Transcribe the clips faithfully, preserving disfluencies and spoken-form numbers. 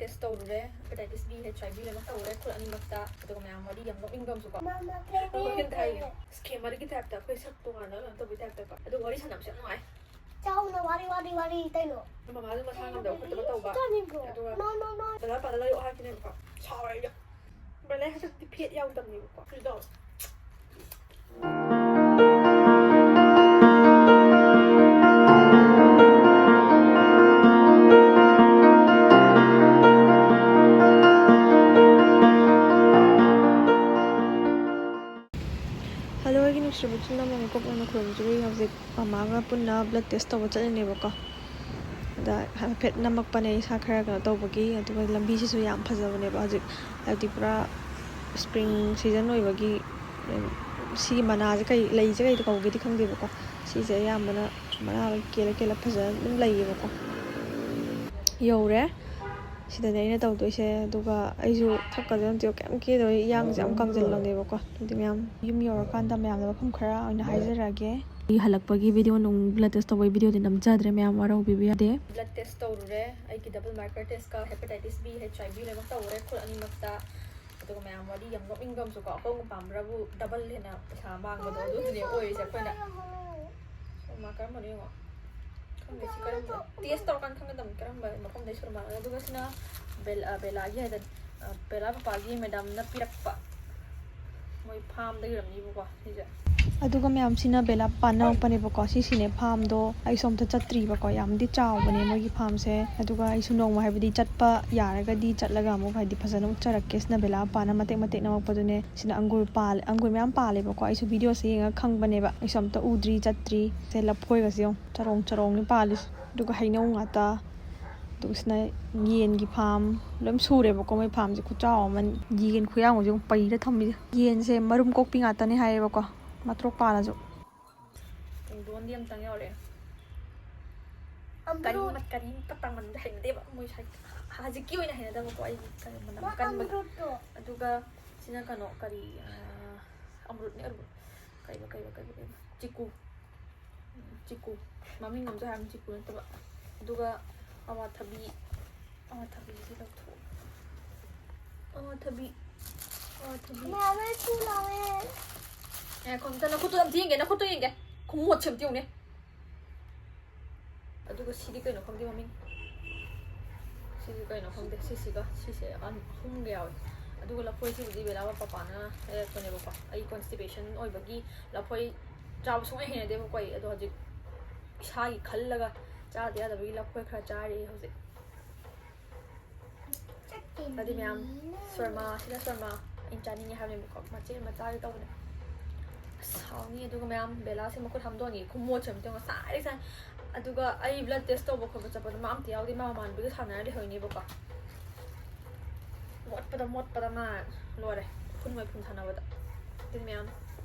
Test ꯇꯧꯔꯨꯔꯦ, hepatitis B, H I V ꯂꯣꯏꯅꯃꯛ ꯇꯧꯔꯨꯔꯦ, ꯈꯨꯠ ꯑꯅꯤꯃꯛꯇ꯫ ꯑꯗꯨꯒ ꯃꯌꯥꯝ ꯋꯥꯔꯤ ꯌꯥꯝ ꯅꯣꯛꯅꯤꯡꯕ ꯑꯃꯁꯨꯀꯣ꯫ ꯃꯃꯥ, ꯑꯩꯈꯣꯏ ꯍꯦꯛꯇ ꯍꯥꯏꯒꯦ, ꯁ꯭ꯀꯦꯃꯔꯒꯤ ꯇꯥꯏꯞꯇ, ꯑꯩꯈꯣꯏ ꯁꯛ ꯇꯣꯉꯥꯟꯅ ꯀꯩꯅꯣ ꯇꯧꯕꯒꯤ ꯇꯥꯏꯞꯇꯀꯣ꯫ ꯑꯗꯨꯒ ꯋꯥꯔꯤ ꯁꯥꯟꯅꯕꯁꯨ ꯌꯥꯝ ꯅꯨꯡꯉꯥꯏ꯫ ꯆꯥꯎꯅ ꯋꯥꯔꯤ, ꯋꯥꯔꯤ, ꯋꯥꯔꯤ ꯀꯩꯅꯣ꯫ ꯃꯃꯥꯗꯨ ꯃꯁꯥ ꯉꯝꯗꯕ ꯈꯣꯠꯇꯕ ꯇꯧꯕ꯫ ꯆꯥꯅꯤꯡꯕ꯭ꯔꯣ? ꯑꯗꯨꯒ ꯅꯣ, ꯅꯣ, ꯅꯣ꯫ ꯕꯦꯂꯥ ꯄꯥꯗ ꯂꯩꯔꯛꯑꯣ ꯍꯥꯏꯔꯛꯈꯤꯅꯦꯕꯀꯣ꯫ ꯁꯥꯎꯔꯦ ꯑꯩꯗꯣ꯫ ꯕꯦꯂꯥ ꯍꯟꯗꯛꯇꯤ ꯐꯦꯠ ꯌꯥꯎꯗꯕꯅꯦꯕꯀꯣ꯫ ꯁꯤꯗꯣ꯫ ꯍꯜꯂꯣ, ꯑꯩꯒꯤ ꯅꯨꯡꯁꯤꯔꯕ ꯏꯆꯤꯜ ꯏꯅꯥꯎ ꯃꯌꯥꯝ, ꯀꯣꯛ ꯌꯥꯝꯅ ꯈꯨꯔꯨꯝꯖꯔꯤ꯫ ꯍꯧꯖꯤꯛ ꯃꯃꯥꯒ ꯄꯨꯟꯅ ꯕ꯭ꯂꯗ ꯇꯦꯁ ꯇꯧꯕ ꯆꯠꯂꯤꯅꯦꯕꯀꯣ꯫ ꯑꯗ ꯍꯥꯏꯐꯦꯠ ꯅꯝꯃꯛꯄꯅꯦ, ꯏꯁꯥ ꯈꯔ ꯀꯩꯅꯣ ꯇꯧꯕꯒꯤ꯫ ꯑꯗꯨꯒ ꯂꯝꯕꯤꯁꯤꯁꯨ ꯌꯥꯝ ꯐꯖꯕꯅꯦꯕ ꯍꯧꯖꯤꯛ, ꯍꯥꯏꯕꯗꯤ ꯄꯨꯔꯥ ꯁ꯭ꯄ꯭ꯔꯤꯡ ꯁꯤꯖꯟ ꯑꯣꯏꯕꯒꯤ꯫ ꯁꯤꯒꯤ ꯃꯅꯥꯁꯦ ꯀꯩ, ꯂꯩꯁꯦ ꯀꯩꯗ ꯀꯧꯒꯦꯗꯤ ꯈꯪꯗꯦꯕꯀꯣ꯫ ꯁꯤꯁꯦ ꯑꯌꯥꯝꯕꯅ ꯃꯅꯥ ꯂꯣꯏ ꯀꯦꯜꯂ ꯀꯦꯜꯂ ꯐꯖꯅ ꯑꯗꯨꯝ ꯂꯩꯌꯦꯕꯀꯣ꯫ ꯌꯧꯔꯦ꯫ ꯁꯤꯗꯅꯦ ꯑꯩꯅ ꯇꯧꯗꯣꯏꯁꯦ꯫ ꯑꯗꯨꯒ ꯑꯩꯁꯨ ꯁꯛꯀꯁꯦ ꯑꯝꯇ ꯀꯩꯝ ꯀꯦꯗꯕꯤ, ꯏꯌꯥꯡꯁꯦ ꯌꯥꯝ ꯀꯪꯖꯜꯂꯕꯅꯦꯕꯀꯣ꯫ ꯑꯗꯨꯗꯤ ꯃꯌꯥꯝ ꯌꯨꯝ ꯌꯧꯔꯀꯥꯟꯗ ꯃꯌꯥꯝꯗ ꯃꯐꯝ ꯈꯔ ꯑꯣꯏꯅ ꯍꯥꯏꯖꯔꯛꯑꯒꯦ꯫ ꯑꯩ ꯍꯜꯂꯛꯄꯒꯤ ꯚꯤꯗꯤꯑꯣ ꯅꯨꯡ, ꯕ꯭ꯂꯗ ꯇꯦꯁ ꯇꯧꯕꯒꯤ ꯚꯤꯗꯤꯑꯣꯗꯤ ꯅꯝꯖꯗ꯭ꯔꯦ, ꯃꯌꯥꯝ ꯋꯥꯔꯧꯕꯤꯕ ꯌꯥꯗꯦ꯫ ꯕ꯭ꯂꯗ ꯇꯦꯁ ꯇꯧꯔꯨꯔꯦ, ꯑꯩꯒꯤ ꯗꯕꯜ ꯃꯥꯔꯀꯔ ꯇꯦꯁꯀ hepatitis B, H I V ꯂꯣꯏꯅꯃꯛ ꯇꯧꯔꯦ, ꯈꯨꯠ ꯑꯅꯤꯃꯛꯇ꯫ ꯑꯗꯨꯒ ꯃꯌꯥꯝ ꯋꯥꯔꯤ ꯌꯥꯝ ꯅꯣꯛꯅꯤꯡꯕ ꯑꯃꯁꯨꯀꯣ, ꯑꯍꯣꯡꯕ ꯄꯥꯝꯕ꯭ꯔꯕꯨ ꯗꯕꯜ ꯍꯦꯟꯅ ꯄꯩꯁꯥ ꯃꯥꯡꯕꯗꯣ, ꯑꯗꯨꯗꯨꯅꯦ ꯑꯣꯏꯔꯤꯁꯦ ꯑꯩꯈꯣꯏꯅ꯫ ꯁꯣꯃꯥ ꯀꯔꯝꯕꯅꯣ ꯌꯦꯡꯉꯣ꯫ ꯈꯪꯗꯦ, ꯁꯤ ꯀꯔꯝꯕ? ꯇꯦꯁ ꯇꯧꯔꯀꯥꯟꯗ ꯈꯪꯒꯗꯕꯅꯤ ꯀꯔꯝꯕ ꯃꯐꯝꯗꯩ ꯁꯨꯔꯨ ꯃꯥꯡꯉꯦ꯫ ꯑꯗꯨꯒ ꯁꯤꯅ ꯕꯦꯜ-, ꯑ, ꯕꯦꯂꯥꯒꯤ ꯍꯥꯏꯗꯅ, ꯑ, ꯕꯦꯂꯥ ꯄꯄꯥꯒꯤ ꯃꯦꯗꯥꯝꯅ ꯄꯤꯔꯛꯄ꯫ ꯃꯣꯏ ꯐꯥꯝꯗꯒꯤ ꯑꯣꯏꯔꯝꯅꯤꯕꯀꯣ ꯁꯤꯁꯦ꯫ ꯑꯗꯨꯒ ꯃꯌꯥꯝꯁꯤꯅ ꯕꯦꯂꯥ ꯄꯥꯟ ꯅꯝꯃꯛꯄꯅꯦꯕꯀꯣ꯫ ꯁꯤꯁꯤꯅꯦ ꯐꯥꯝꯗꯣ꯫ ꯑꯩꯁꯨ ꯑꯝꯇ ꯆꯠꯇ꯭ꯔꯤꯕꯀꯣ꯫ ꯌꯥꯝꯗꯤ ꯆꯥꯎꯕꯅꯦ ꯃꯣꯏꯒꯤ ꯐꯥꯝꯁꯦ꯫ ꯑꯗꯨꯒ ꯑꯩꯁꯨ ꯅꯣꯡꯃ, ꯍꯥꯏꯕꯗꯤ ꯆꯠꯄ ꯌꯥꯔꯒꯗꯤ ꯆꯠꯂꯒ ꯑꯃꯨꯛ, ꯍꯥꯏꯗꯤ, ꯐꯖꯅ ꯎꯠꯆꯔꯛꯀꯦ꯫ ꯁꯤꯅ ꯕꯦꯂꯥ ꯄꯥꯟ ꯃꯇꯦꯛ ꯃꯇꯦꯛ ꯅꯝꯃꯛꯄꯗꯨꯅꯦ꯫ ꯁꯤꯅ ꯑꯪꯒꯨꯔ ꯄꯥꯜ-, ꯑꯪꯒꯨꯔ ꯃꯌꯥꯝ ꯄꯥꯜꯂꯦꯕꯀꯣ꯫ ꯑꯩꯁꯨ ꯚꯤꯗꯤꯑꯣꯁꯦ ꯌꯦꯡꯉꯒ ꯈꯪꯕꯅꯦꯕ꯫ ꯑꯩꯁꯨ ꯑꯝꯇ ꯎꯗ꯭ꯔꯤ, ꯆꯠꯇ꯭ꯔꯤ꯫ ꯁꯦ ꯂꯐꯣꯏꯒꯁꯦ ꯌꯦꯡꯉꯣ, ꯆꯔꯣꯡ ꯆꯔꯣꯡꯅꯤ ꯄꯥꯜꯂꯤꯁꯦ꯫ ꯑꯗꯨꯒ ꯍꯩꯅꯧ ꯉꯥꯛꯇ꯫ ꯑꯗꯨꯒ ꯁꯤꯅ ꯌꯦꯟꯒꯤ ꯐꯥꯝ꯫ ꯂꯣꯏ ꯁꯨꯔꯦꯕꯀꯣ ꯃꯣꯏ ꯐꯥꯝꯁꯦ꯫ ꯈꯨꯆꯥꯎ ꯑꯃꯅꯤ꯫ ꯌꯦꯟ ꯈꯨꯌꯥꯝ ꯑꯃꯁꯦ ꯌꯦꯡꯉꯣ, ꯄꯩꯔ ꯊꯝꯃꯤꯁꯦ꯫ ꯌꯦꯟꯁꯦ ꯃꯔꯨꯝ ꯀꯣꯛꯄꯤ ꯉꯥꯛꯇꯅꯦ ꯍꯥꯏꯌꯦꯕꯀꯣ, ꯃꯇ꯭ꯔꯣꯛ ꯄꯥꯜꯂꯁꯨ꯫ ꯄꯨꯡꯗꯣꯟꯗꯤ ꯑꯝꯇꯪ ꯌꯥꯎꯔꯛꯑꯦ꯫ ꯀꯔꯤ ꯑꯃꯔꯨꯠ꯫ ꯃ-, ꯀꯔꯤ ꯄꯇꯥ ꯃꯅꯝꯗꯤ ꯍꯩꯅꯗꯦꯕ ꯃꯣꯏ ꯁ꯭ꯋꯥꯏ꯫ ꯍꯧꯖꯤꯛꯀꯤ ꯑꯣꯏꯅ ꯍꯩꯅꯗꯕꯀꯣ ꯑꯩ, ꯀꯔꯤ ꯃꯅꯝ ꯃꯥ ꯀꯟꯕꯒꯤ꯫ ꯑꯃꯔꯨꯠꯇꯣ꯫ ꯑꯗꯨꯒ ꯁꯤꯅ ꯀꯩꯅꯣ, ꯀꯔꯤ, ꯑ, ꯑꯃꯔꯨꯠꯅꯦ, ꯑꯃꯔꯨꯠ꯫ ꯀꯩꯕ, ꯀꯩꯕ, ꯀꯩꯕ, ꯀꯩꯕ? ꯆꯤꯀꯨ꯫ ꯎꯝ, ꯆꯤꯀꯨ꯫ ꯃꯃꯤꯡ ꯑꯝꯁꯨ ꯍꯥꯏꯔꯝꯃꯤ, ꯆꯤꯀꯨ ꯅꯠꯇꯕ꯫ ꯑꯗꯨꯒ ꯑꯋꯥꯊꯕꯤ, ꯑꯋꯥꯊꯕꯤꯁꯤ ꯂꯧꯊꯣꯛ-, ꯊꯕꯤ꯫ ꯑꯣ, ꯊꯕꯤ꯫ ꯃꯌꯥꯝ ꯂꯣꯏ ꯁꯨ ꯂꯥꯎꯋꯦ꯫ ꯉꯥꯏꯈꯣ, ꯑꯝꯇ ꯅꯈꯨꯠꯇꯣ ꯑꯝꯇ ꯌꯦꯡꯒꯦ, ꯅꯈꯨꯠꯇꯣ ꯌꯦꯡꯒꯦ꯫ ꯈꯨꯃꯣꯠꯁꯦ ꯑꯝꯇ ꯌꯦꯡꯉꯨꯅꯦ꯫ ꯑꯗꯨꯒ ꯁꯤꯗꯤ ꯀꯩꯅꯣ ꯈꯪꯗꯦ ꯃꯃꯤꯡ꯫ ꯁꯤꯗꯤ ꯀꯩꯅꯣ ꯈꯪꯗꯦ꯫ ꯁꯤꯁꯤꯒ ꯁꯤꯁꯦ ꯑꯍꯨꯝꯒ ꯌꯥꯎꯋꯦ꯫ ꯑꯗꯨꯒ ꯂꯐꯣꯏꯁꯤꯕꯨꯗꯤ ꯕꯦꯂꯥ ꯄꯄꯥꯅ ꯂꯩꯔꯛꯄꯅꯦꯕꯀꯣ꯫ ꯑꯩ constipation ꯑꯣꯏꯕꯒꯤ ꯂꯐꯣꯏ ꯆꯥꯕ ꯁꯨꯡꯍꯩ ꯍꯩꯅꯗꯦꯕꯀꯣ ꯑꯩ꯫ ꯑꯗꯣ ꯍꯧꯖꯤꯛ ꯏꯁꯥꯒꯤ ꯈꯜꯂꯒ ꯆꯥꯗ ꯌꯥꯗꯕꯒꯤ ꯂꯐꯣꯏ ꯈꯔ ꯆꯥꯔꯤ ꯍꯧꯖꯤꯛ꯫ ꯑꯗꯨ ꯃꯌꯥꯝ ꯁꯣꯔꯃꯥꯁꯤꯅ ꯁꯣꯔꯃꯥ ꯑꯩꯅ ꯆꯥꯅꯤꯡꯉꯦ ꯍꯥꯏꯕꯅꯦꯕꯀꯣ꯫ ꯃꯆꯦꯠ ꯑꯃ ꯆꯥꯒꯦ ꯇꯧꯕꯅꯦ꯫ ꯑꯁ, ꯍꯥꯎꯅꯤ꯫ ꯑꯗꯨꯒ ꯃꯌꯥꯝ ꯕꯦꯂꯥꯁꯦ ꯃꯈꯨꯠ ꯍꯥꯝꯗꯣꯛꯑꯅꯤ꯫ ꯈꯨꯃꯣꯠꯁꯦ ꯑꯝꯇ ꯌꯦꯡꯉꯣ꯫ ꯉꯁꯥꯏꯗꯒꯤ ꯁꯥꯏ꯫ ꯑꯗꯨꯒ ꯑꯩ blood test ꯇꯧꯕ ꯈꯣꯠꯄ ꯆꯠꯄꯗ ꯃꯥ ꯑꯝꯇ ꯌꯥꯎꯗꯦ꯫ ꯃꯥ ꯃꯃꯥꯟꯅꯕꯤꯒ ꯁꯥꯟꯅꯔ ꯂꯩꯍꯧꯔꯤꯅꯦꯕꯀꯣ꯫ ꯃꯣꯠꯄꯗ ꯃꯣꯠꯄꯗ ꯃꯥ ꯂꯣꯏꯔꯦ꯫ ꯎꯐꯨꯟ ꯋꯥꯏꯐꯨꯟ ꯁꯥꯟꯅꯕꯗ꯫ ꯑꯗꯨ ꯃꯌꯥꯝ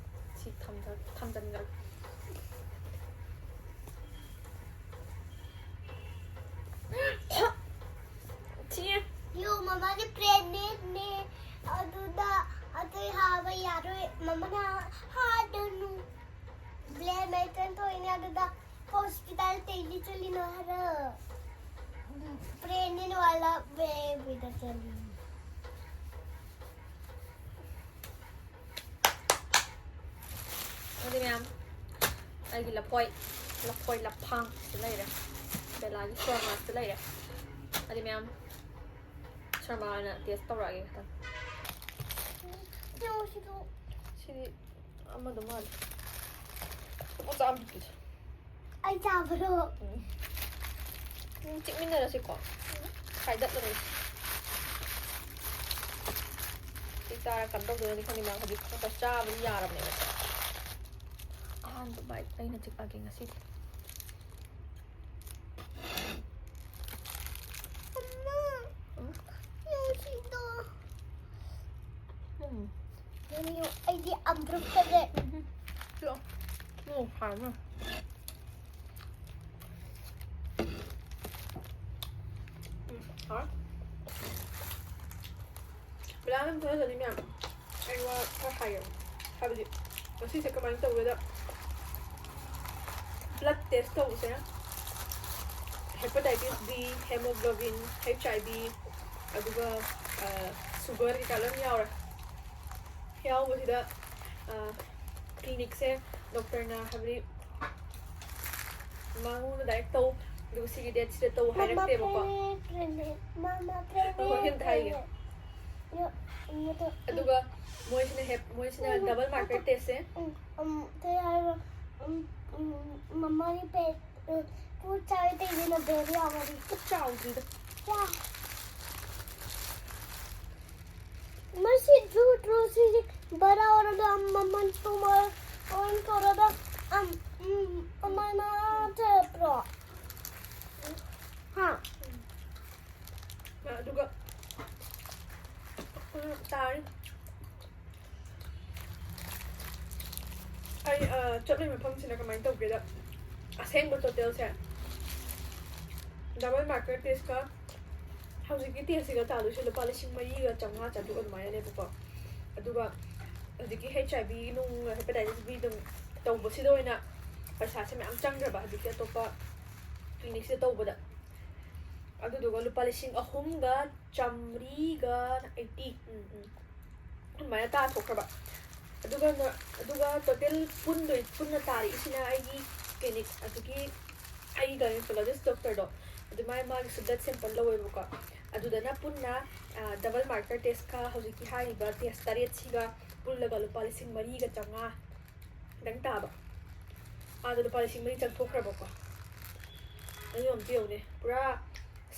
ꯁꯤ ꯊꯝꯖ-, ꯊꯝꯖꯟꯈ꯭ꯔꯒꯦ꯫ ꯊꯤꯌꯦ꯫ ꯌꯣ, ꯃꯃꯥꯗꯤ pregnantꯅꯦ꯫ ꯑꯗꯨꯗ ꯑꯇꯩ ꯍꯥꯕ ꯌꯥꯔꯣꯏ꯫ ꯃꯃꯥꯅ ꯍꯥꯗꯅꯨ꯫ Black menstruation ꯊꯣꯛꯏꯅꯦ꯫ ꯑꯗꯨꯗ hospital ꯀꯩꯒꯤ ꯆꯠꯂꯤꯅꯣ ꯍꯥꯏꯔ? Pregnant ꯋꯥꯂꯥ babyꯗ ꯆꯠꯂꯤꯅꯦ꯫ ꯑꯗꯨꯗꯤ ꯃꯌꯥꯝ, ꯑꯩꯒꯤ ꯂꯐꯣꯏ, ꯂꯐꯣꯏ ꯂꯐꯥꯡꯁꯨ ꯂꯩꯔꯦ꯫ ꯕꯦꯂꯥꯒꯤ ꯁꯣꯔꯃꯥꯁꯨ ꯂꯩꯔꯦ꯫ ꯑꯗꯨꯗꯤ ꯃꯌꯥꯝ, ꯁꯣꯔꯃꯥ ꯑꯣꯏꯅ test ꯇꯧꯔꯛꯑꯒꯦ ꯈꯤꯇꯪ꯫ ꯌꯣ, ꯁꯤꯗꯣ꯫ ꯁꯤꯗꯤ ꯑꯃꯗꯣ ꯃꯥꯜꯂꯦ꯫ ꯃꯆꯥ ꯑꯃ ꯄꯤꯛꯀꯤꯁꯦ꯫ ꯑꯩ ꯆꯥꯕ꯭ꯔꯣ? ꯎꯝ꯫ ꯎꯝ, ꯆꯤꯛꯃꯤꯟꯅꯔꯁꯤꯀꯣ꯫ ꯈꯥꯏꯗꯠꯂꯔꯣꯏꯁꯤ꯫ ꯁꯤ ꯆꯥꯔ ꯀꯩꯅꯣ ꯇꯧꯗꯣꯏꯅꯗꯤ ꯈꯪꯗꯦ, ꯃꯥ ꯍꯧꯖꯤꯛ ꯈꯔ ꯈꯔ ꯆꯥꯕꯗꯤ ꯌꯥꯔꯕꯅꯦꯕꯀꯣ꯫ ꯑꯍꯥꯟꯕ bite ꯑꯩꯅ ꯆꯤꯛꯑꯒꯦ ꯉꯁꯤꯗꯤ꯫ ꯑꯃ, ꯎꯝ, ꯌꯣ, ꯁꯤꯗꯣ꯫ ꯎꯝ, ꯌꯣ, ꯑꯩꯗꯤ ꯑꯃꯔꯨꯛ ꯐꯖꯩ꯫ ꯎꯝ, ꯆꯤꯛꯑꯣ꯫ ꯎꯝ, ꯍꯥꯎꯅ꯫ ꯎꯝ, ꯍꯥꯎꯔꯦ꯫ ꯕꯦꯂꯥ ꯅꯪ ꯈꯔ ꯆꯠꯂꯤ ꯃꯌꯥꯝ꯫ ꯑꯩ ꯋꯥ ꯈꯔ ꯍꯥꯏꯒꯦ꯫ ꯍꯥꯏꯕꯗꯤ ꯉꯁꯤꯁꯦ ꯀꯃꯥꯏꯅ ꯇꯧꯒꯦꯗ, blood test ꯇꯧꯕꯁꯦ hepatitis B, hemoglobin, H I V, ꯑꯗꯨꯒ, ꯑ, ꯁꯨꯒꯔ ꯀꯩꯀꯥ ꯂꯣꯏ ꯌꯥꯎꯔꯦ꯫ ꯌꯥꯎꯕꯁꯤꯗ ꯀ꯭ꯂꯤꯅꯤꯛꯁꯦ ꯗꯣꯛꯇꯔꯅ ꯍꯥꯏꯕꯗꯤ ꯃꯉꯣꯟꯗ ꯗꯥꯏꯔꯦꯛ ꯇꯧ, ꯑꯗꯨꯒ ꯁꯤꯒꯤ ꯗꯦꯠꯁꯤꯗ ꯇꯧ ꯍꯥꯏꯔꯛꯇꯦꯕꯀꯣ꯫ Mama, ꯑꯩꯈꯣꯏ ꯍꯦꯟꯇ ꯍꯥꯏꯒꯦ꯫ ꯑꯗꯨꯒ ꯃꯣꯏꯁꯤꯅ ꯍꯦꯞ ꯃꯣꯏꯁꯤꯅ ꯗꯕꯜ ꯃꯥꯔꯀꯔ ꯇꯦꯁꯁꯦ ꯀꯩ ꯍꯥꯏꯕ? ꯃꯃꯥꯒꯤ ꯄꯦꯠ ꯄꯨ ꯆꯥꯏ ꯇꯩꯗꯅ ꯕꯦꯕꯤ ꯌꯥꯎꯔꯗꯤ꯫ ꯆꯥꯎꯗ꯭ꯔꯤꯗ꯫ ꯃꯁꯤ ꯖꯨ ꯇ꯭ꯔꯨꯁꯤ ꯕꯔꯥ ꯑꯣꯏꯔꯒ ꯃꯃꯜ ꯇꯨꯃ ꯑꯣꯟ ꯇꯧꯔꯒ ꯑꯃꯥꯏꯅ ꯆꯠꯄ꯭ꯔꯣ? ꯍꯥ? ꯑꯗꯨꯒ ꯇꯥꯔꯤ꯫ ꯑꯩ ꯆꯠꯂꯨꯏ ꯃꯐꯝꯁꯤꯅ ꯀꯃꯥꯏꯅ ꯇꯧꯒꯦꯗ, ꯑꯁꯦꯡꯕ ꯇꯣꯇꯦꯜꯁꯦ ꯗꯕꯜ ꯃꯥꯔꯀꯔ ꯇꯦꯁꯀ ꯍꯧꯖꯤꯛꯀꯤ ꯇꯦꯁꯁꯤꯒ ꯇꯥꯗꯣꯏꯁꯦ ꯂꯨꯄꯥ ꯂꯤꯁꯤꯡ ꯃꯔꯤꯒ ꯆꯥꯝꯃꯉꯥ ꯆꯥꯇ꯭ꯔꯨꯛ ꯑꯗꯨꯃꯥꯏꯅꯅꯦꯕꯀꯣ꯫ ꯑꯗꯨꯒ ꯍꯧꯖꯤꯛꯀꯤ ꯍꯩꯆ ꯑꯥꯏ ꯚꯤ ꯅꯨꯡ ꯍꯦꯄꯥꯇꯥꯏꯇꯤꯁ ꯕꯤ ꯑꯗꯨꯝ ꯇꯧꯕꯁꯤꯗ ꯑꯣꯏꯅ ꯄꯩꯁꯥꯁꯦ ꯃꯌꯥꯝ ꯆꯪꯈ꯭ꯔꯕ ꯍꯧꯖꯤꯛꯀꯤ ꯑꯇꯣꯞꯄ ꯀ꯭ꯂꯤꯅꯤꯛꯁꯤꯗ ꯇꯧꯕꯗ꯫ ꯑꯗꯨꯗꯨꯒ ꯂꯨꯄꯥ ꯂꯤꯁꯤꯡ ꯑꯍꯨꯝꯒ ꯆꯥꯝꯃꯔꯤꯒ ꯑꯩꯠꯇꯤ, ꯎꯝ ꯎꯝ, ꯑꯗꯨꯃꯥꯏꯅ ꯇꯥꯊꯣꯛꯈ꯭ꯔꯕ꯫ ꯑꯗꯨꯒ ꯑꯗꯨꯒ ꯇꯣꯇꯦꯜ ꯄꯨꯟꯗꯣꯏ ꯄꯨꯟꯅ ꯇꯥꯔꯛꯏꯁꯤꯅ ꯑꯩꯒꯤ ꯀ꯭ꯂꯤꯅꯤꯛ ꯑꯗꯨꯒꯤ ꯑꯩꯒꯤ ꯒꯥꯏꯅꯣꯀꯣꯂꯣꯖꯤꯁ ꯗꯣꯛꯇꯔꯗꯣ ꯑꯗꯨꯃꯥꯏꯅ ꯃꯥꯒꯤꯁꯨ ꯕ꯭ꯂꯗ ꯁꯦꯝꯄꯜ ꯂꯧꯋꯦꯕꯀꯣ꯫ ꯑꯗꯨꯗꯅ ꯄꯨꯟꯅ ꯗꯕꯜ ꯃꯥꯔꯀꯔ ꯇꯦꯁꯀ ꯍꯧꯖꯤꯛꯀꯤ ꯍꯥꯏꯔꯤꯕ ꯇꯦꯁ ꯇꯔꯦꯠꯁꯤꯒ ꯄꯨꯜꯂꯒ ꯂꯨꯄꯥ ꯂꯤꯁꯤꯡ ꯃꯔꯤꯒ ꯆꯥꯝꯃꯉꯥ ꯈꯤꯇꯪ ꯇꯥꯕ꯫ ꯑꯥꯗ ꯂꯨꯄꯥ ꯂꯤꯁꯤꯡ ꯃꯔꯤ ꯆꯪꯊꯣꯛꯈ꯭ꯔꯕꯀꯣ꯫ ꯑꯗꯨ ꯑꯝꯇ ꯌꯦꯡꯉꯨꯅꯦ, ꯄꯨꯔꯥ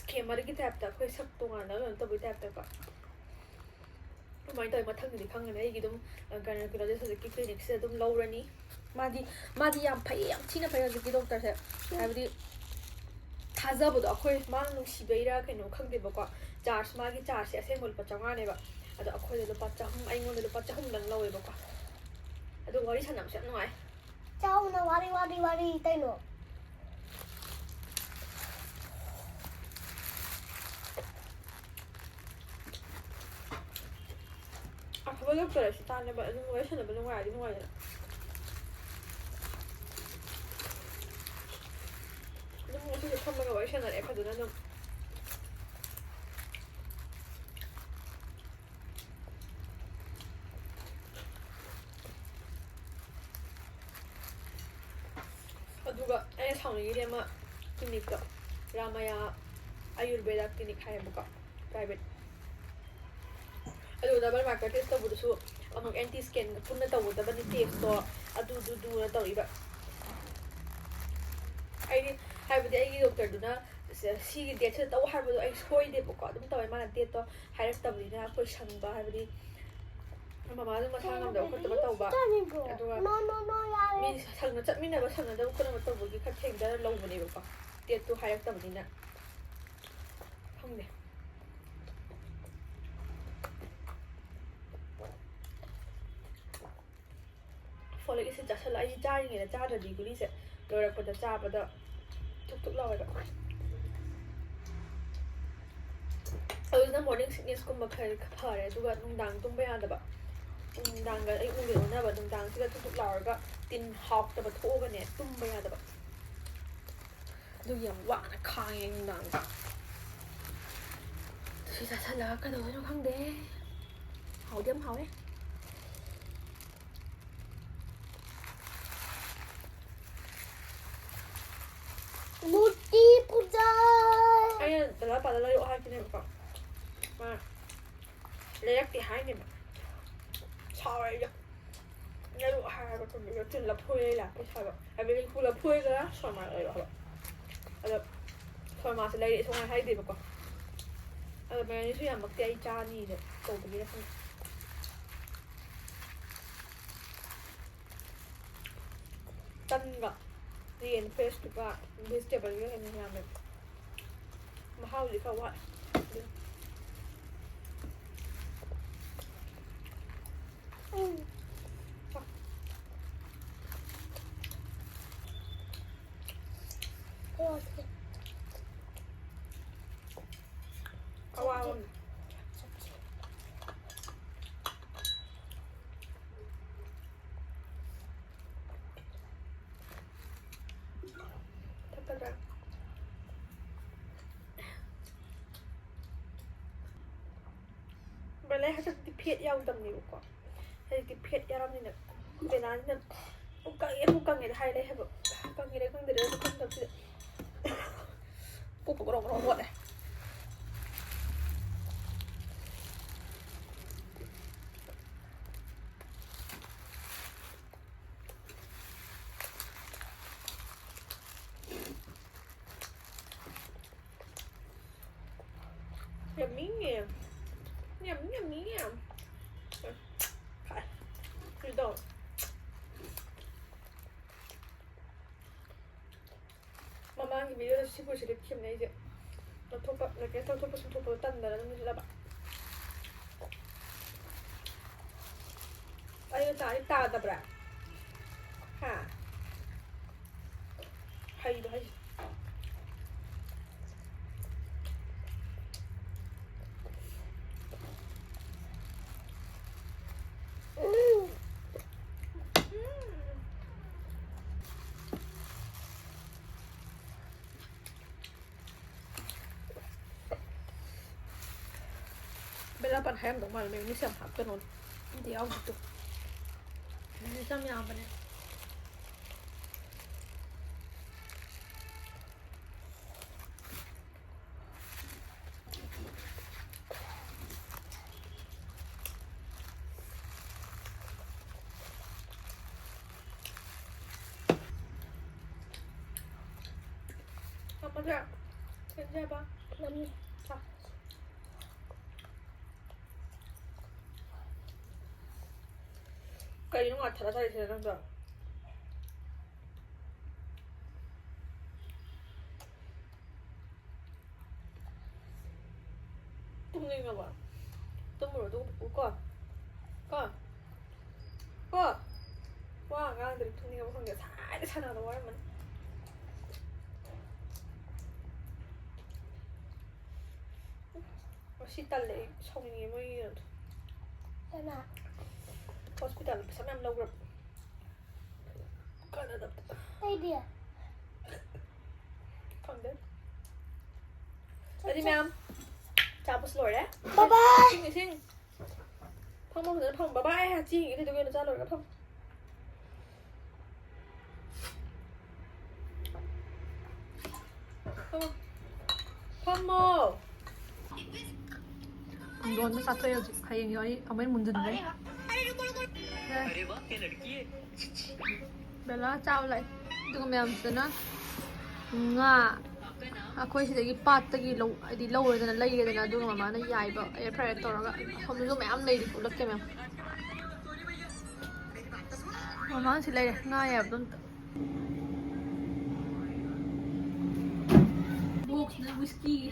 ꯁ꯭ꯀꯦꯃꯔꯒꯤ ꯇꯥꯏꯞꯇ, ꯑꯩꯈꯣꯏ ꯁꯛ ꯇꯣꯉꯥꯟꯅ ꯀꯩꯅꯣ ꯇꯧꯕꯒꯤ ꯇꯥꯏꯞꯇꯀꯣ꯫ ꯑꯗꯨꯃꯥꯏꯅ ꯇꯧꯋꯤ꯫ ꯃꯊꯪꯗꯗꯤ ꯈꯪꯒꯅꯤ꯫ ꯑꯩꯒꯤ ꯑꯗꯨꯝ ꯒꯥꯏꯅꯣꯀꯣꯂꯣꯖꯤꯁ ꯍꯧꯖꯤꯛꯀꯤ ꯀ꯭ꯂꯤꯅꯤꯛꯁꯤꯗ ꯑꯗꯨꯝ ꯂꯧꯔꯅꯤ꯫ ꯃꯥꯗꯤ ꯃꯥꯗꯤ ꯌꯥꯝ ꯐꯩꯌꯦ, ꯌꯥꯝ ꯊꯤꯅ ꯐꯩ ꯍꯧꯖꯤꯛꯀꯤ ꯗꯣꯛꯇꯔꯁꯦ꯫ ꯍꯥꯏꯕꯗꯤ ꯊꯥꯖꯕꯗꯣ, ꯑꯩꯈꯣꯏ ꯃꯥꯅ ꯅꯨꯡꯁꯤꯕꯩꯔꯥ ꯀꯩꯅꯣ ꯈꯪꯗꯦꯕꯀꯣ꯫ ꯆꯥꯔꯖ, ꯃꯥꯒꯤ ꯆꯥꯔꯖꯁꯦ ꯑꯁꯦꯡꯕ ꯂꯨꯄꯥ ꯆꯥꯝꯃꯉꯥꯅꯦꯕ꯫ ꯑꯗꯣ ꯑꯩꯈꯣꯏꯗ ꯂꯨꯄꯥ ꯆꯍꯨꯝ, ꯑꯩꯉꯣꯟꯗ ꯂꯨꯄꯥ ꯆꯍꯨꯝꯗꯪ ꯂꯧꯋꯦꯕꯀꯣ꯫ ꯑꯗꯣ ꯋꯥꯔꯤ ꯁꯥꯟꯅꯕꯁꯦ ꯌꯥꯝ ꯅꯨꯡꯉꯥꯏ꯫ ꯆꯥꯎꯅ ꯋꯥꯔꯤ ꯋꯥꯔꯤ ꯋꯥꯔꯤ ꯀꯩꯅꯣ꯫ ꯑꯐꯕ ꯗꯣꯛꯇꯔ ꯑꯁꯤ ꯇꯥꯟꯅꯕ ꯑꯗꯨꯝ ꯋꯥꯔꯤ ꯁꯥꯟꯅꯕ ꯅꯨꯡꯉꯥꯏꯔꯗꯤ ꯅꯨꯡꯉꯥꯏꯗꯅ꯫ ꯑꯗꯨꯝ ꯉꯁꯤꯁꯨ ꯐꯝꯃꯒ ꯋꯥꯔꯤ ꯁꯥꯟꯅꯔꯛꯑꯦ ꯐꯖꯅ ꯑꯗꯨꯝ꯫ ꯑꯩꯅ ꯁꯥꯎꯅꯤꯡꯉꯤꯗꯤ ꯑꯃ ꯀ꯭ꯂꯤꯅꯤꯛꯇꯣ, ꯔꯥꯃꯥꯌꯥ ꯑꯌꯨꯔꯕꯦꯗꯥ ꯀ꯭ꯂꯤꯅꯤꯛ ꯍꯥꯏꯌꯦꯕꯀꯣ, ꯄ꯭ꯔꯥꯏꯚꯦꯠ꯫ ꯑꯗꯨ ꯗꯕꯜ ꯃꯥꯔꯀꯔ ꯇꯦꯁ ꯇꯧꯕꯗꯨꯁꯨ ꯑꯃꯨꯛ ꯑꯦꯟꯇꯤ ꯁ꯭ꯀꯦꯟꯒ ꯄꯨꯟꯅ ꯇꯧꯒꯗꯕꯅꯤ ꯇꯦꯁꯇꯣ, ꯑꯗꯨꯗꯨꯗꯨꯅ ꯇꯧꯔꯤꯕ꯫ ꯑꯩꯗꯤ, ꯍꯥꯏꯕꯗꯤ, ꯑꯩꯒꯤ ꯗꯣꯛꯇꯔꯗꯨꯅ ꯁꯤꯒꯤ ꯗꯦꯠꯁꯤꯗ ꯇꯧ ꯍꯥꯏꯕꯗꯣ ꯑꯩ ꯁꯣꯏꯗꯦꯕꯀꯣ, ꯑꯗꯨꯝ ꯇꯧꯋꯦ꯫ ꯃꯥꯅ ꯗꯦꯠꯇꯣ ꯍꯥꯏꯔꯛꯇꯕꯅꯤꯅ ꯑꯩꯈꯣꯏ ꯁꯪꯕ, ꯍꯥꯏꯕꯗꯤ, ꯃꯃꯥꯗꯨ ꯃꯁꯥ ꯉꯝꯗꯕ ꯈꯣꯠꯇꯕ ꯇꯧꯕ, ꯑꯗꯨꯒ ꯃꯤ ꯁꯪꯅ ꯆꯠꯃꯤꯟꯅꯕ, ꯁꯪꯅꯗꯕ ꯈꯣꯠꯅꯕ ꯇꯧꯕꯒꯤ ꯈꯔ ꯊꯦꯡꯊꯔ ꯂꯧꯕꯅꯦꯕꯀꯣ, ꯗꯦꯠꯇꯨ ꯍꯥꯏꯔꯛꯇꯕꯅꯤꯅ꯫ ꯈꯪꯗꯦ꯫ ꯐꯣꯂꯤꯛ ꯑꯦꯁꯤꯠ ꯆꯥꯁꯜꯂ, ꯑꯩ ꯆꯥꯔꯤꯉꯩꯗ ꯆꯥꯗ꯭ꯔꯗꯤ ꯒꯨꯂꯤꯁꯦ ꯂꯣꯏꯔꯛꯄꯗ ꯆꯥꯕꯗ ꯊꯨꯛ ꯊꯨꯛ ꯂꯥꯎꯋꯦꯕ꯫ ꯑꯗꯨꯅ ꯃꯣꯔꯅꯤꯡ ꯁꯤꯛꯅꯦꯁꯀꯨꯝꯕ ꯈꯔ ꯐꯔꯦ, ꯑꯗꯨꯒ ꯅꯨꯡꯗꯥꯡ ꯇꯨꯝꯕ ꯌꯥꯗꯕ, ꯅꯨꯡꯗꯥꯡꯒ ꯑꯌꯨꯛ ꯅꯨꯡꯊꯤꯜ ꯑꯣꯟꯅꯕ, ꯅꯨꯡꯗꯥꯡꯁꯤꯗ ꯊꯨꯛ ꯊꯨꯛ ꯂꯥꯎꯔꯒ ꯇꯤꯟ ꯍꯥꯎꯇꯕ ꯊꯣꯛꯑꯒꯅꯦ ꯇꯨꯝꯕ ꯌꯥꯗꯕ꯫ ꯑꯗꯨꯒꯤ ꯌꯥꯝ ꯋꯥꯅ ꯈꯥꯡꯉꯦ ꯅꯨꯡꯗꯥꯡꯗ꯫ ꯁꯤ ꯆꯥꯁꯜꯂꯒ ꯀꯩꯗꯧꯗꯣꯏꯅꯣ ꯈꯪꯗꯦ꯫ ꯍꯥꯎꯗꯤ ꯌꯥꯝ ꯍꯥꯎꯋꯦ꯫ ꯃꯨꯔꯇꯤ ꯄꯨꯖꯥ꯫ ꯑꯩꯅ ꯗꯗꯥ ꯄꯥꯗ ꯂꯩꯔꯛꯑꯣ ꯍꯥꯏꯕꯅꯦꯕꯀꯣ, ꯃꯥ ꯂꯩꯔꯛꯇꯦ ꯍꯥꯏꯅꯦꯕ꯫ ꯁꯥꯎꯔꯦ ꯑꯩꯗꯣ꯫ ꯂꯩꯔꯛꯑꯣ ꯍꯥꯏꯔꯒ ꯇꯨꯝꯕꯤꯗꯣ ꯆꯤꯜꯂ ꯐꯣꯏꯔ ꯂꯥꯛꯄꯩ ꯁꯥꯕ꯫ ꯍꯥꯏꯕꯗꯤ ꯎꯄꯨ ꯂꯐꯣꯏꯒ ꯁꯣꯃꯥ ꯂꯩꯔꯛꯑꯣ ꯍꯥꯏꯕ꯫ ꯑꯗꯣ ꯁꯣꯃꯥꯁꯦ ꯂꯩꯔꯛꯑꯦ ꯁꯨꯡꯍꯥꯏ ꯍꯥꯏꯗꯦꯕꯀꯣ꯫ ꯑꯗꯣ ꯃꯌꯥꯝꯁꯨ ꯌꯥꯝꯃꯛꯇꯦ, ꯑꯩ ꯆꯥꯅꯤꯅ ꯇꯧꯕꯒꯤꯔ ꯈꯪꯗꯦ꯫ ꯇꯟꯒ ꯌꯦꯟ ꯐ꯭ꯔꯦꯁꯇꯨꯒ ꯚꯦꯖꯤꯇꯦꯕꯜꯒ ꯍꯦꯟꯅ ꯌꯥꯝꯃꯦ꯫ ꯃꯍꯥꯎꯗꯤ ꯈꯔ ꯋꯥꯠꯂꯦ꯫ ꯎꯝ꯫ ꯑꯋꯥꯕ ꯑꯃ꯫ ꯊꯛꯀꯗ꯭ꯔꯥ? ꯕ꯭ꯔꯦꯂꯦ ꯍꯟꯗꯛꯇꯤ ꯐꯦꯠ ꯌꯥꯎꯗꯕꯅꯦꯕꯀꯣ꯫ ꯍꯧꯖꯤꯛꯇꯤ ꯐꯦꯠ ꯌꯥꯎꯔꯕꯅꯤꯅ ꯕꯦꯅꯥꯁꯤꯅ ꯄꯨꯛ ꯀꯪꯉꯦ, ꯄꯨꯛ ꯀꯪꯉꯦꯗꯤ ꯍꯥꯏ ꯂꯩ ꯍꯥꯏꯕ꯫ ꯀꯪꯉꯤꯔꯥ ꯀꯪꯗꯔꯤꯔꯥ ꯈꯪꯗꯕꯁꯤꯗ꯫ ꯄꯨꯛꯄꯨ ꯒ꯭ꯔꯣ ꯒ꯭ꯔꯣ ꯃꯣꯠꯂꯦ꯫ Yummy. Yum, yum, yum. ꯐꯥꯏ꯫ ꯁꯤꯗꯣ꯫ ꯃꯃꯥꯡꯒꯤ ꯚꯤꯗꯤꯑꯣꯗ ꯁꯤꯕꯨ ꯁꯤꯗ ꯊꯤꯕꯅꯦ ꯑꯩꯁꯦ꯫ ꯂꯧꯊꯣꯛꯄ، ꯂꯦꯇꯦꯁ ꯂꯧꯊꯣꯛꯄ ꯁꯨꯝꯊꯣꯛꯄꯗꯣ ꯇꯟꯗꯅ ꯑꯗꯨꯝ ꯂꯩꯁꯤꯜꯂꯕ꯫ ꯑꯩꯅ ꯇꯥꯗꯤ ꯇꯥꯗꯕ꯭ꯔꯥ? ꯍꯥ? ꯍꯩꯕ ꯍꯩ꯫ ꯕꯦꯂꯥ ꯄꯥꯟ ꯍꯥꯏꯔꯝꯗꯧ ꯃꯥꯜꯂꯦ, ꯃꯌꯣꯅꯤꯁ ꯌꯥꯝ ꯍꯥꯞꯀꯅꯣ꯫ ꯑꯗꯨꯗꯤ ꯌꯥꯎꯗꯦ ꯇꯨ꯫ ꯃꯌꯣꯅꯤꯁ ꯌꯥꯝ ꯌꯥꯝꯕꯅꯦ꯫ ꯊꯝꯃꯒꯦ꯫ ꯁꯦꯝꯖꯕ꯫ ꯅꯝꯃꯤ꯫ ꯆꯥ꯫ ꯀꯩꯅꯣ ꯉꯥꯊꯔ ꯊꯥꯔꯤꯁꯦ ꯅꯪꯗꯣ? ꯇꯨꯝꯅꯤꯡꯉꯕꯣ? ꯇꯨꯝꯃꯨꯔꯣ ꯑꯗꯨꯒ ꯄꯨꯄꯨ ꯀꯣ꯫ ꯀꯣ꯫ ꯀꯣ꯫ ꯋꯥ ꯉꯥꯡꯗ꯭ꯔꯗꯤ ꯇꯨꯝꯅꯤꯡꯉꯕ ꯈꯪꯗꯦ꯫ ꯉꯁꯥꯏꯗꯩ ꯁꯥꯟꯅꯕ ꯋꯥꯔꯝꯃꯅꯤ꯫ ꯉꯁꯤ ꯇꯜꯂꯦ ꯑꯩ, ꯁꯥꯎꯅꯤꯡꯉꯦ ꯃꯣꯏꯒꯤ ꯀꯩꯅꯣꯗꯣ꯫ ꯀꯅꯥ? ꯍꯣꯁꯄꯤꯇꯥꯜꯗ ꯄꯩꯁꯥ ꯃꯌꯥꯝ ꯂꯧꯈ꯭ꯔꯕ꯫ ꯀꯥꯟꯅꯗꯕꯗ꯫ ꯑꯩꯗꯤ꯫ ꯈꯪꯗꯦ꯫ ꯑꯗꯨꯗꯤ ꯃꯌꯥꯝ ꯆꯥꯕꯁꯨ ꯂꯣꯏꯔꯦ꯫ Bye bye꯫ ꯏꯁꯤꯡ, ꯏꯁꯤꯡ꯫ ꯐꯝꯃꯣ ꯐꯖꯅ ꯐꯝꯃꯣ꯫ Bye bye ꯍꯥꯏ ꯆꯦꯡꯒꯤ ꯑꯗꯨꯗꯣ ꯀꯩꯅꯣ ꯆꯥ ꯂꯣꯏꯔꯒ ꯐꯝꯃꯣ꯫ ꯐꯝꯃꯣ꯫ ꯄꯨꯡꯗꯣꯟꯗꯣ ꯆꯥꯊꯣꯛꯑꯦ ꯍꯧꯖꯤꯛ꯫ ꯍꯌꯦꯡ ꯌꯥꯎꯏ ꯑꯃꯨꯛ ꯍꯦꯟꯅ ꯃꯨꯟꯖꯟꯈ꯭ꯔꯦ꯫ ꯑꯦ꯫ ꯕꯦꯂꯥ ꯆꯥꯕ ꯂꯥꯛꯑꯦ꯫ ꯑꯗꯨꯒ ꯃꯌꯥꯝꯁꯤꯗꯅ ꯉꯥ꯫ ꯑꯩꯈꯣꯏ ꯁꯤꯗꯒꯤ ꯄꯥꯠꯇꯒꯤ ꯂꯧ-, ꯍꯥꯏꯗꯤ ꯂꯧꯔꯦꯗꯅ, ꯂꯩꯔꯦꯗꯅ, ꯑꯗꯨꯒ ꯃꯃꯥꯅ ꯌꯥꯏꯕ, air fryer ꯇꯧꯔꯒ꯫ ꯑꯁꯣꯝꯗꯁꯨ ꯃꯌꯥꯝ ꯂꯩꯔꯤ, ꯄꯨꯂꯞꯀꯤ ꯃꯌꯥꯝ꯫ ꯃꯃꯥꯅ ꯁꯤ ꯂꯩꯔꯦ, ꯉꯥ ꯌꯥꯏꯕꯗꯣ ꯑꯝꯇ꯫ Boxꯅ whiskyꯒꯤ꯫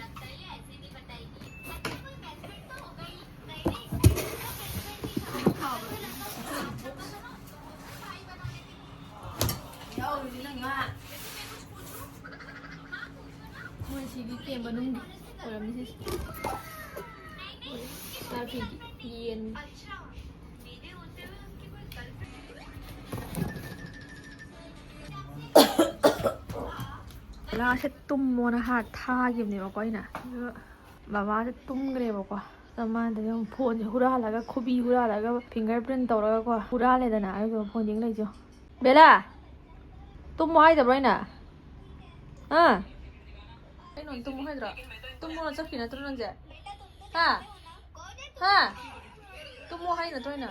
ꯃꯣꯏ ꯁꯤꯒꯤ camp ꯃꯅꯨꯡꯒꯤ ꯑꯣꯏꯔꯝꯅꯤ ꯁꯤꯁꯦ꯫ ꯆꯥꯛꯀꯤ ꯌꯦꯟ꯫ ꯂꯥꯁꯦ ꯇꯨꯝꯃꯣꯅ ꯍꯥ ꯊꯥꯈꯤꯕꯅꯦꯕꯀꯣ ꯑꯩꯅ꯫ ꯑꯗꯨꯒ ꯕꯕꯥꯁꯦ ꯇꯨꯝꯈ꯭ꯔꯦꯕꯀꯣ꯫ ꯆꯞ ꯃꯥꯟꯅꯗꯕ ꯌꯦꯡꯉꯨ, phoneꯁꯦ ꯍꯨꯔꯥꯜꯂꯒ, ꯈꯨꯕꯤ ꯍꯨꯔꯥꯜꯂꯒ, finger print ꯇꯧꯔꯒꯀꯣ ꯍꯨꯔꯥꯜꯂꯦꯗꯅ꯫ ꯑꯗꯨꯒ phone ꯌꯦꯡ ꯂꯩꯁꯦ ꯌꯦꯡꯉꯨ꯫ ꯕꯦꯂꯥ! ꯇꯨꯝꯃꯣ ꯍꯥꯏꯗꯕ꯭ꯔꯣ ꯑꯩꯅ? ꯍꯥ? ꯑꯩ ꯅꯉꯣꯟꯗ ꯇꯨꯝꯃꯣ ꯍꯥꯏꯗ꯭ꯔꯣ? ꯇꯨꯝꯃꯣꯅ ꯆꯠꯈꯤ ꯅꯠꯇ꯭ꯔꯣ ꯅꯪꯁꯦ? ꯍꯥ? ꯍꯥ? ꯇꯨꯝꯃꯣ ꯍꯥꯏ ꯅꯠꯇ꯭ꯔꯣ ꯑꯩꯅ?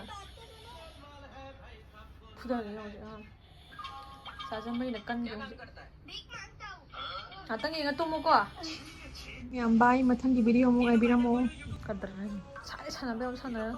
ꯐꯨꯗꯒꯦ ꯍꯧꯖꯤꯛ ꯑꯉꯥꯡ꯫ ꯆꯥꯖꯝꯕꯩꯅ ꯀꯟꯒꯦ ꯍꯧꯖꯤꯛ꯫ ꯉꯥꯛꯇꯪ ꯌꯦꯡꯉ ꯇꯨꯝꯃꯨꯀꯣ꯫ ꯌꯥꯝ ꯕꯥꯏ, ꯃꯊꯪꯒꯤ video ꯑꯃꯨꯛ ꯉꯥꯏꯕꯤꯔꯝꯃꯣ꯫ ꯀꯗꯔ ꯍꯥꯏꯅꯤ꯫ ꯁꯥꯏ ꯁꯥꯟꯅꯕ ꯌꯥꯕ ꯁꯥꯟꯅꯔ꯫